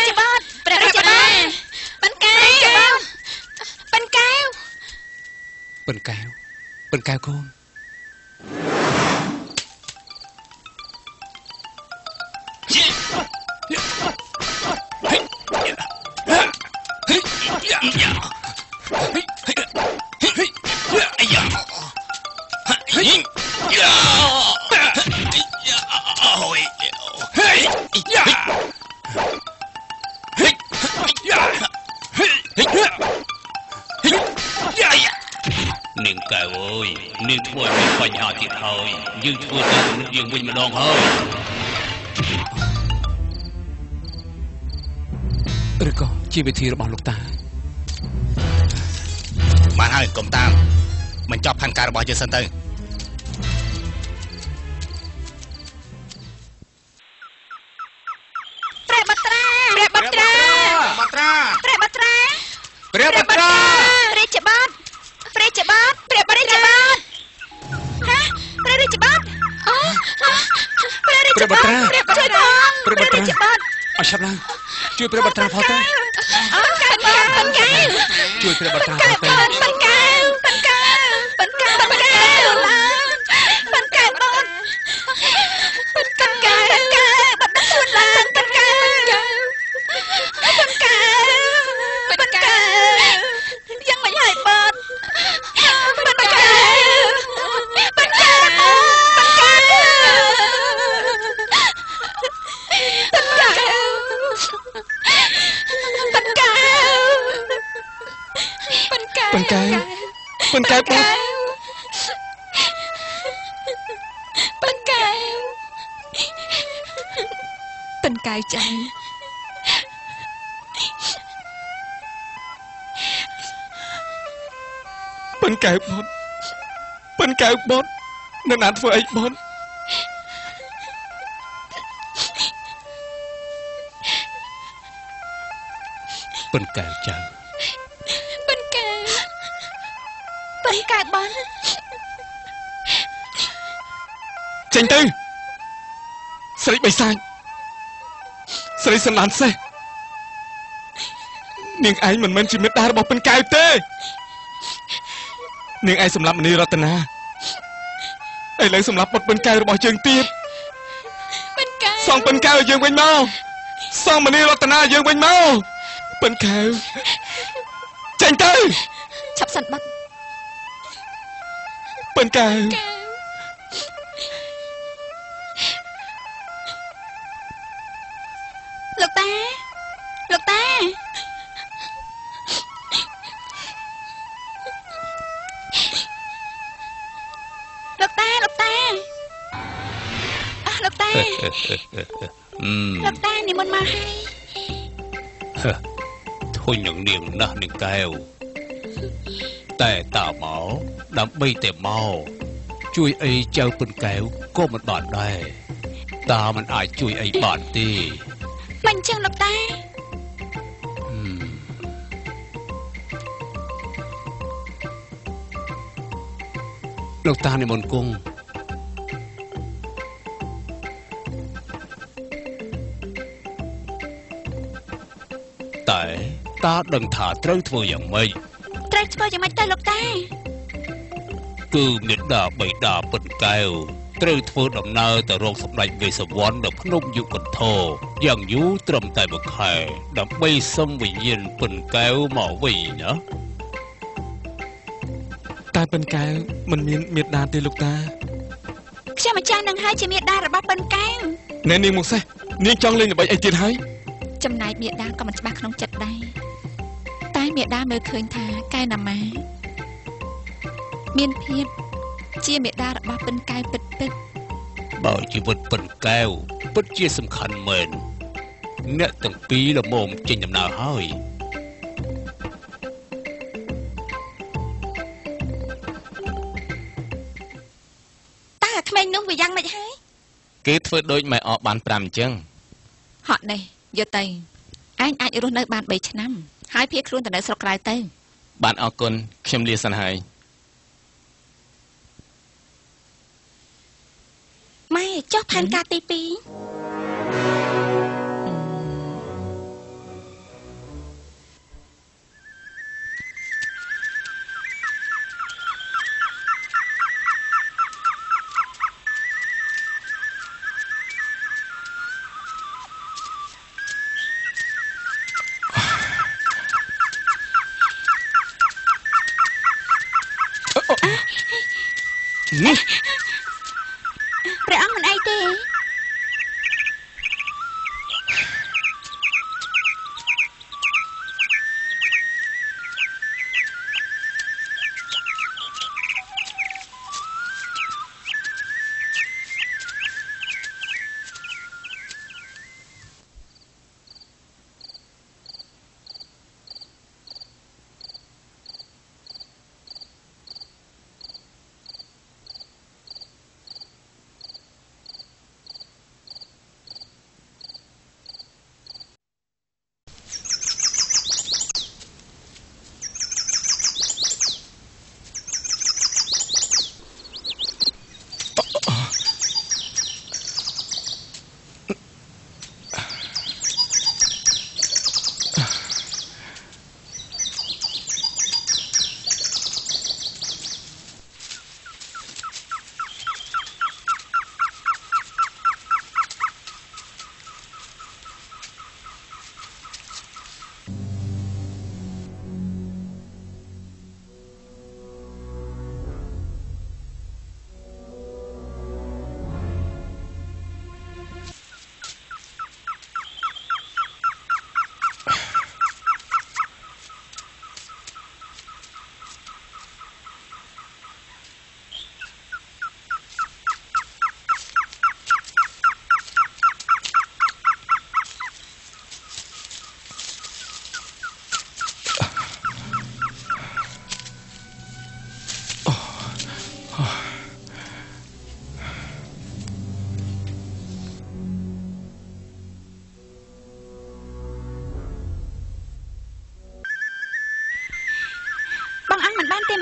ព្រះបុត្រាប៉ានកែវប៉ានកែវប៉ានកែវប៉ានកែវកូននាងកែវអើយនាងធ្វើឲ្យមានបញ្ហាទៀតហើយយើងធ្វើទៅគំនិតយើងវិញម្ដងហើយឬក៏ជាវិធីរបស់លោកតាបានហើយកុំតាមបញ្ចប់ផែនការរបស់យើងសិនទៅព្រះបុត្រាព្រះបុត្រាព្រះបុត្រាព្រះបុត្រាព្រះរាជបុត្រព្រះរាជបុត្រព្រះរាជបុត្រហាព្រះរាជបុត្រអូព្រះរាជបុត្រព្រះបុត្រាព្រះរាជបុត្រអឆាប់ឡើងជួយព្រះបុត្រាផងទៅប៉ានកែវជួយព្រះបុត្រាផងទៅប៉ានកែវប៉ានកែវប៉ានកែវប៉ានកែវឡើងប៉ានកែវបុត្រប៉ានកែវប៉ានកែវបាត់ខ្លួនឡើងប៉ានកែវប៉ានកែវប៉ានកែវយ៉ាងមិនហើយបុត្រប៉ានកែវប៉ានកែវប៉ានកែវប៉ានកែវប៉ានកែវ ប៉ានកែវប៉ានកែវបុត្រប៉ានកែវប៉ានកែវចៅប៉ានកែវបុត្រប៉ានកែវបុត្រនៅណាធ្វើអីបុត្រប៉ានកែវចៅប៉ានកែវប៉ានកែវបុត្រចេញទៅស្រីបិសាចស្រីសន្តានសេះនាងឯងមិនមែនជាមេដារបស់ប៉ានកែវទេនាងឯងសម្លាប់មនីរតនាឥឡូវសម្លាប់បុត្រប៉ានកែវរបស់យើងទៀតសងប៉ានកែវឲ្យយើងវិញមកសងមនីរតនាឲ្យយើងវិញមកប៉ានកែវចេញទៅឆាប់សិនបាត់ប៉ានកែវលោកតាលោកតាលោកតាលោកតាអស់លោកតាលោកតានិមន្តមកហើយធុញនឹងនាងណាស់នាងកែវតែតាមកដើម្បីតែមកជួយអីចៅពិនកែវក៏មិនបានដែរតាមិនអាចជួយអីបានទេមិនចឹងលោកតាលោកតានិមន្តគង់តែតាដឹងថាត្រូវធ្វើយ៉ាងម៉េចត្រូវធ្វើយ៉ាងម៉េចទៅលោកតាគឺមេដាបៃតាពិនកែវត្រូវធ្វើដំណើរទៅរកសម្ដេចវេស្សវណ្ណនៅភ្នំយុគន្ធរយ៉ាងយូរត្រឹមតែមួយខែដើម្បីសុំវិញ្ញាណពិនកែវមកវិញណាតែពិនកែវមិនមានមេដាទេលោកតាខ្ញុំម្ចាស់នឹងហើយជាមេដារបស់ពិនកែវណែនាងមកសេះនាងចង់លេងល្បិចអីទៀតហើយ ចំណែកមេដាក៏មិនច្បាស់ក្នុងចិត្តដែរតែមេដាមើលឃើញថាកែណាម៉ាមានភាពជាមេដារបស់ពិនកែវពិតពិតបើជីវិតពិនកែវពិតជាសំខាន់មែនអ្នកទាំងពីរល្មមចេញដំណើរហើយតើក្មេងនោះវាយ៉ាងម៉េចហើយគេធ្វើដូចម៉ែអបាន5អញ្ចឹងហត់នេះយកទៅឯងអាចរស់នៅបាន3ឆ្នាំហើយភៀសខ្លួនទៅនៅស្រុកក្រៅទៅបានអរគុណខ្ញុំលាសិនហើយម៉ែចុះផែនការទី2ព្រះអង្គមិនអីទេ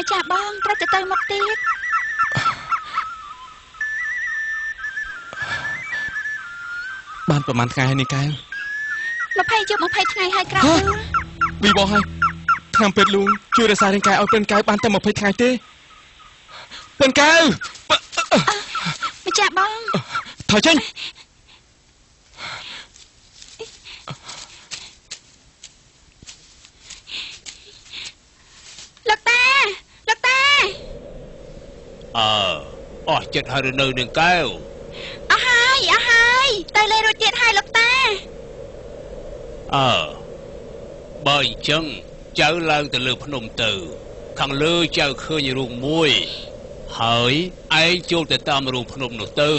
ម្ចាស់បងត្រូវទៅទៅមុខទៀតបានប្រហែលថ្ងៃហើយនេះកែវ20យប់20ថ្ងៃហើយក្រោយវីបោះហើយថ្នាំពេទ្យលួងជួយរក្សារាងកាយឲ្យពិនកែវបានតែ20ថ្ងៃទេពិនកែវម្ចាស់បងថយចេញលោកតាលោកតាអើអស់ចិត្តហើយនៅនឹងកែវអស់ហើយអស់ហើយទៅលេរួចទៀតហើយលោកតាអើបើអញ្ចឹងចៅឡើងទៅលើភ្នំទៅខាងលើចៅឃើញរូងមួយហើយឯងចូលទៅតាមរូងភ្នំនោះទៅ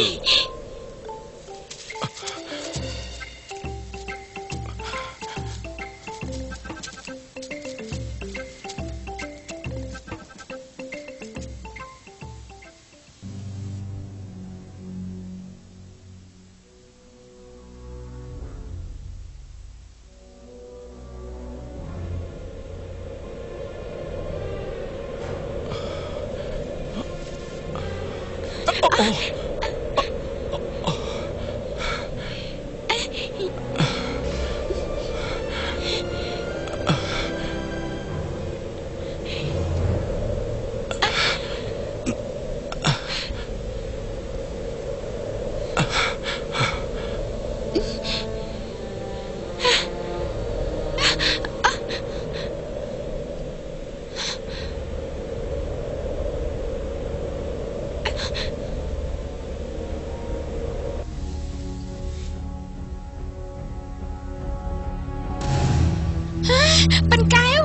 ពិនកែវ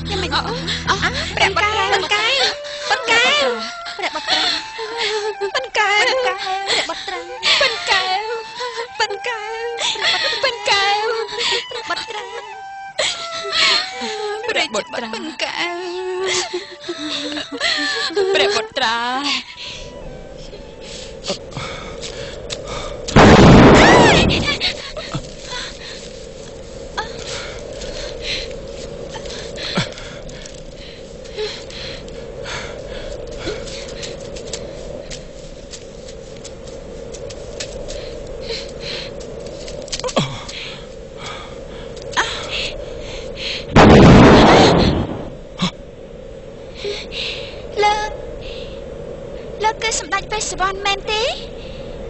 យ៉ាងម៉េចព្រះបុត្រាពិនកែវពិនកែវព្រះបុត្រាពិនកែវព្រះបុត្រាពិនកែវពិនកែវពិនកែវព្រះបុត្រាព្រះបុត្រាពិនកែវព្រះបុត្រាលោកគឺសម្ដេចវេស្សវណ្ណមែនទេ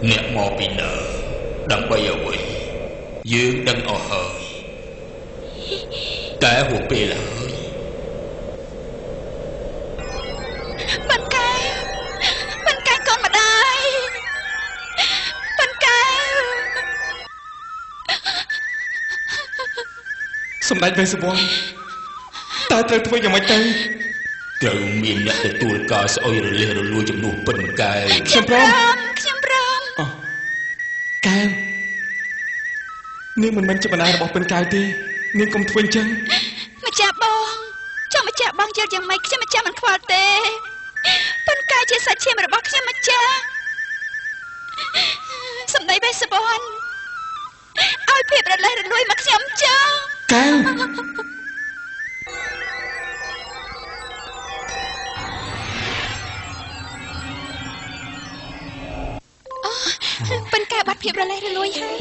អ្នកមកពីណាដើម្បីអ្វីយើងដឹងអស់ហើយតែហួសពេលហើយប៉ិនកែវប៉ិនកែវកូនម្ដាយប៉ិនកែវសម្ដេចវេស្សវណ្ណតើត្រូវធ្វើយ៉ាងម៉េចទៅត្រូវមានអ្នកទទួលការស្អុយរលះរលួយជំនួសពិនកែវខ្ញុំព្រមខ្ញុំព្រមកែវនាងមិនមែនជាបណ្ដារបស់ពិនកែវទេនាងកុំធ្វើអញ្ចឹងម្ចាស់បងចង់ម្ចាស់បងយល់យ៉ាងម៉េចខ្ញុំម្ចាស់មិនខ្វល់ទេពិនកែវជាសាច់ឈាមរបស់ខ្ញុំម្ចាស់សម្ដីវេស្សវណ្ណឲ្យភាពរលះរលួយមកខ្ញុំចុះកែវពិនកែវបាត់ភាពរលេះរលួយហើយ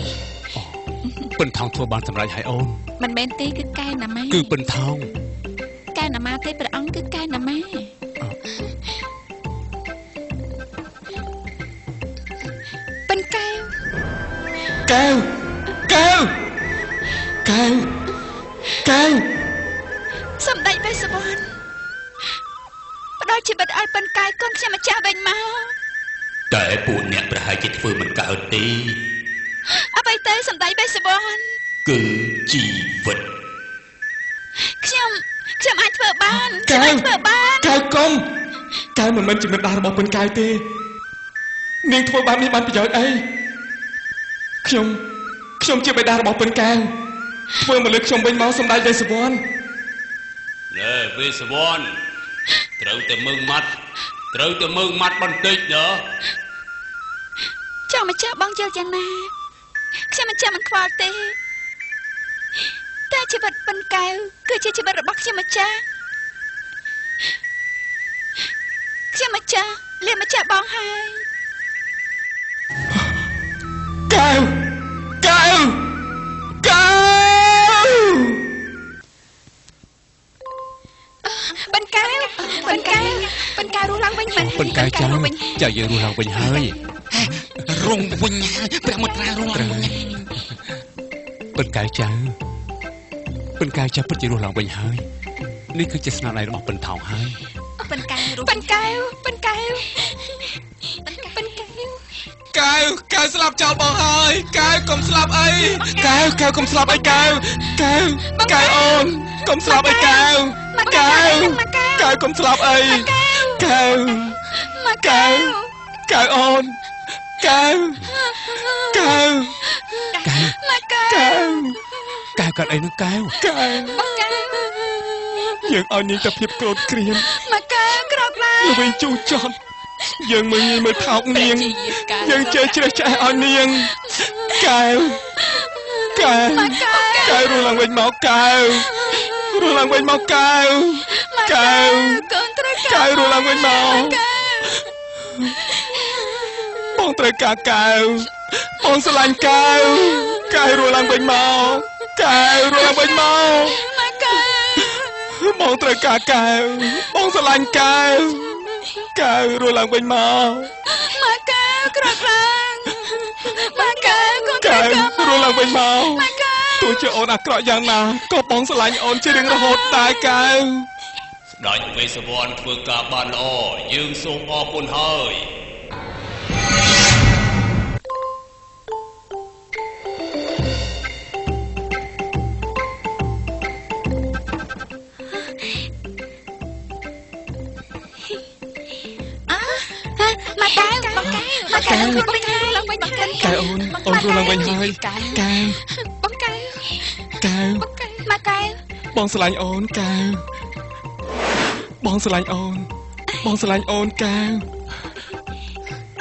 ពិនថោងធ្វើបានសម្រេចហើយអូនមិនមែនទេគឺកែណាម៉ាគឺពិនថោងកែណាម៉ាទេព្រះអង្គគឺកែណាម៉ាពិនកែវកែវកែវកែវកែវសម្ដេចវេស្សវណ្ណផ្ដល់ជីវិតឲ្យពិនកែវកូនខ្ញុំម្ចាស់វិញមកតែពួកអ្នកប្រហែលជាធ្វើមិនកើតទេអ្វីទៅសម្ដេចវេស្សវណ្ណគឺជីវិតខ្ញុំអាចធ្វើបានខ្ញុំអាចធ្វើបានកែវកុំកែវមិនមែនជាមេដារបស់ពិនកែវទេនាងធ្វើបែបនេះបានប្រយោជន៍អីខ្ញុំជាបិតារបស់ពិនកែវធ្វើមកលើខ្ញុំវិញមកសម្ដេចវេស្សវណ្ណណែវេស្សវណ្ណត្រូវតែមើងម៉ាត់ត្រូវតែមើងម៉ាត់បន្តិចណាចង់ម្ចាស់បងយល់យ៉ាងណាខ្ញុំម្ចាស់មិនខ្វល់ទេតែជីវិតពិនកែវគឺជាជីវិតរបស់ខ្ញុំម្ចាស់ខ្ញុំម្ចាស់លាម្ចាស់បងហើយកែវកែវកែវពិនកែវពិនកែវពិនកែវរស់ឡើងវិញមែនពិនកែវចៅចៅយើងរស់ឡើងវិញហើយរងវិញហើយព្រះមត្រារងឡើងវិញពិនកែវចៅពិនកែវចៅពិតជារស់ឡើងវិញហើយនេះគឺជាស្នាដៃរបស់ពិនថោងហើយពិនកែវពិនកែវពិនកែវពិនកែវកែវកែវស្លាប់ចោលបងហើយកែវកុំស្លាប់អីកែវកែវកុំស្លាប់អីកែវកែវកែវអូនកុំស្លាប់អីកែវកែវកែវកុំស្លាប់អីកែវកែវកែវអូនកែវកែវកែវកែវកែវកាត់អីនឹងកែវកែវកែវយើងឲ្យនាងតែភាពក្រោធគ្រាមមកកែវក្រោកឡើងវិញជូរចត់យើងមើលងាយមើលថោកនាងយើងជេរជ្រេះឆ្អេះឲ្យនាងកែវកែវកែវរស់ឡើងវិញមកកែវរស់ឡើងវិញមកកែវកែវកែវរស់ឡើងវិញមកបងត្រូវការកែវបងស្រឡាញ់កែវកែវរស់ឡើងវិញមកកែវរស់ឡើងវិញមកកែវបងត្រូវការកែវបងស្រឡាញ់កែវកែវរស់ឡើងវិញមកមកកែវក្រោកឡើងមកកែវកូនកែវរស់ឡើងវិញមកទោះជាអូនអាក្រក់យ៉ាងណាក៏បងស្រឡាញ់អូនជារៀងរហូតដែរកែវស្ដេចវេស្សវណ្ណធ្វើការបានល្អយើងសូមអរគុណហើយ កែវខ្លួនវិញហើយឡើងវិញបងកែវ កែវអូនអូនខ្លួនឡើងវិញហើយកែវ បងកែវ កែវ បងកែវមកកែវ បងស្រឡាញ់អូនកែវ បងស្រឡាញ់អូន បងស្រឡាញ់អូនកែវ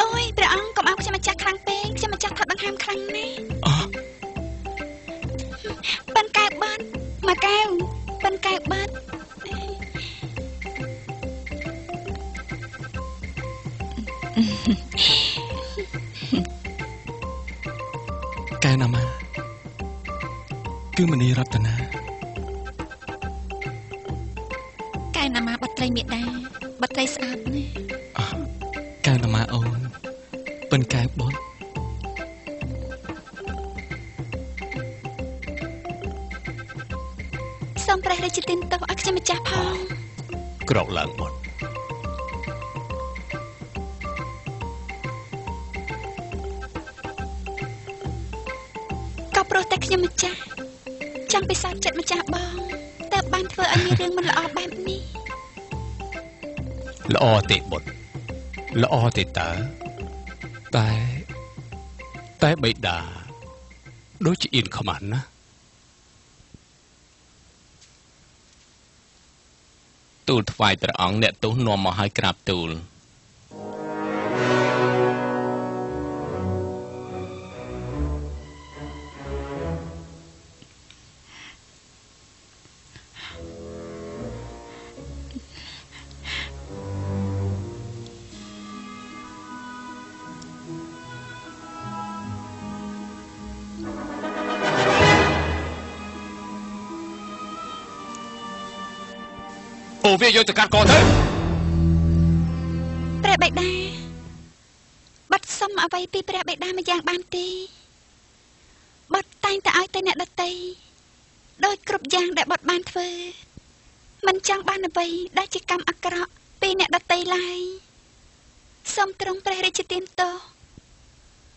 អូយព្រះអង្គកុំឲ្យខ្ញុំម្ចាស់ខ្លាំងពេក ខ្ញុំម្ចាស់ថត់ដង្ហើមខ្លាំងណាស់ ប៉ិនកែវបាត់មកកែវ ប៉ិនកែវបាត់ កែវណាម៉ាគឺមនីរតនា កែវណាម៉ាបត្រីមេដាបត្រីស្អាតណាស់ កែវណាម៉ាអូន ប៉ិនកែវបុត្រ សូមព្រះរាជទានទោសឲ្យខ្ញុំម្ចាស់ផង ក្រោកឡើងបុត្រ ក៏ព្រោះតែខ្ញុំម្ចាស់ចង់ពិសោធន៍ចិត្តម្ចាស់បងតើបានធ្វើឲ្យមានរឿងមិនល្អបែបនេះ ល្អទេបុត្រ ល្អទេតើ តែតែបិតាដូចជាអៀនខ្មាស់ណាស់ ទូលថ្វាយព្រះអង្គ អ្នកទោសនាំមកឲ្យក្រាបទូល អូវាយកទៅកាត់កទៅ ព្រះបិតា បាត់សុំអ្វីពីព្រះបិតាមួយយ៉ាងបានទេ បាត់តែងតែឲ្យតែអ្នកដតីដោយគ្រប់យ៉ាងដែលបាត់បានធ្វើ មិនចង់បានអ្វីដែលជាកម្មអាក្រក់ពីអ្នកដតីឡើយ សូមទ្រង់ព្រះរាជទានទោស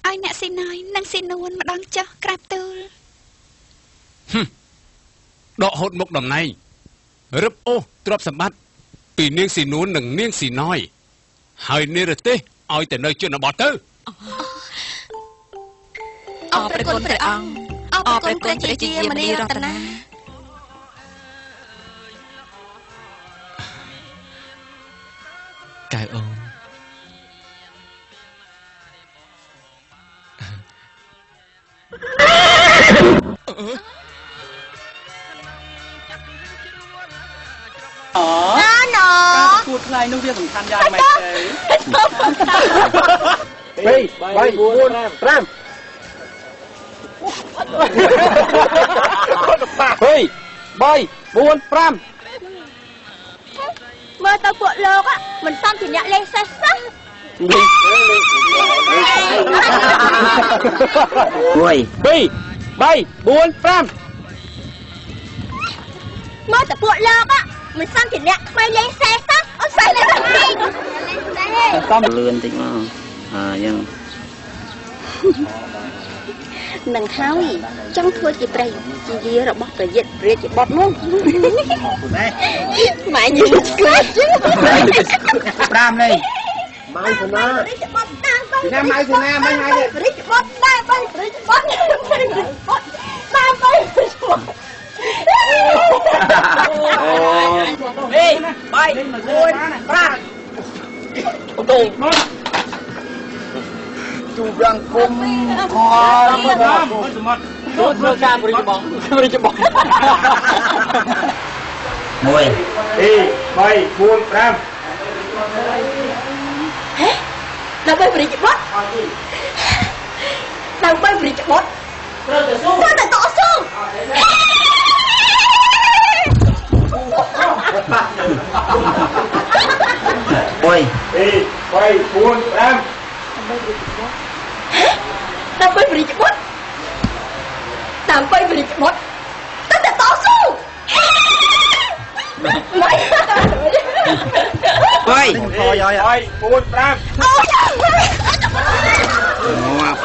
ឲ្យអ្នកស៊ីណយនិងស៊ីនួនម្ដងចុះក្រាបទូល ដកហូតមុខតំណែង រឹបអូសទ្រព្យសម្បត្តិពីនាងស៊ីនួននិងនាងស៊ីណយ ហើយនិរទេសឲ្យទៅនៅជនបទទៅ អរព្រះគុណព្រះអង្គ អរព្រះគុណព្រះជាមនីរតនា កែវអូន អូ ណាណ ការប្រកួតថ្លៃនោះវាសំខាន់យ៉ាងម៉េចទៅ 2 3 4 5 2 3 4 5 មើលទៅពួកលោកមិនសមជាអ្នកលេងសេះសោះ 1 2 3 4 5 មើលទៅពួកលោកមិនសមជាអ្នកក្មេងលេងសេះសោះ អូសេះលេងសេះ សំលឿនតិចមកអញ្ចឹង នឹងហើយចង់ធ្វើជាព្រះជាយារបស់ប្រយុទ្ធរាជបុត្រនោះម៉ែញីឆ្កួតជាង 5នេះម៉ៅសេនា រាជបុត្រតាមបី ណាម៉ៅសេនាមិនហើយ រាជបុត្រតាមបី រាជបុត្ររាជបុត្រតាមបីរាជបុត្រ អូ 2 3 4 5 អូតូមក ជួបរងគុំខំ ចូលធ្វើការបរិច្បងបរិច្បង 1 2 3 4 5 ហេ ដើម្បីបរិច្បុត្រ ដើម្បីបរិច្បុត្រ ត្រូវតែស៊ូ ត្រូវតែតស៊ូ 1 2 3 4 5 ដើម្បីបរិច្បុត្រ ដើម្បីបរិច្បុត្រ ត្រូវតែតស៊ូ មិន 3 3 4 5 អូ ងាប់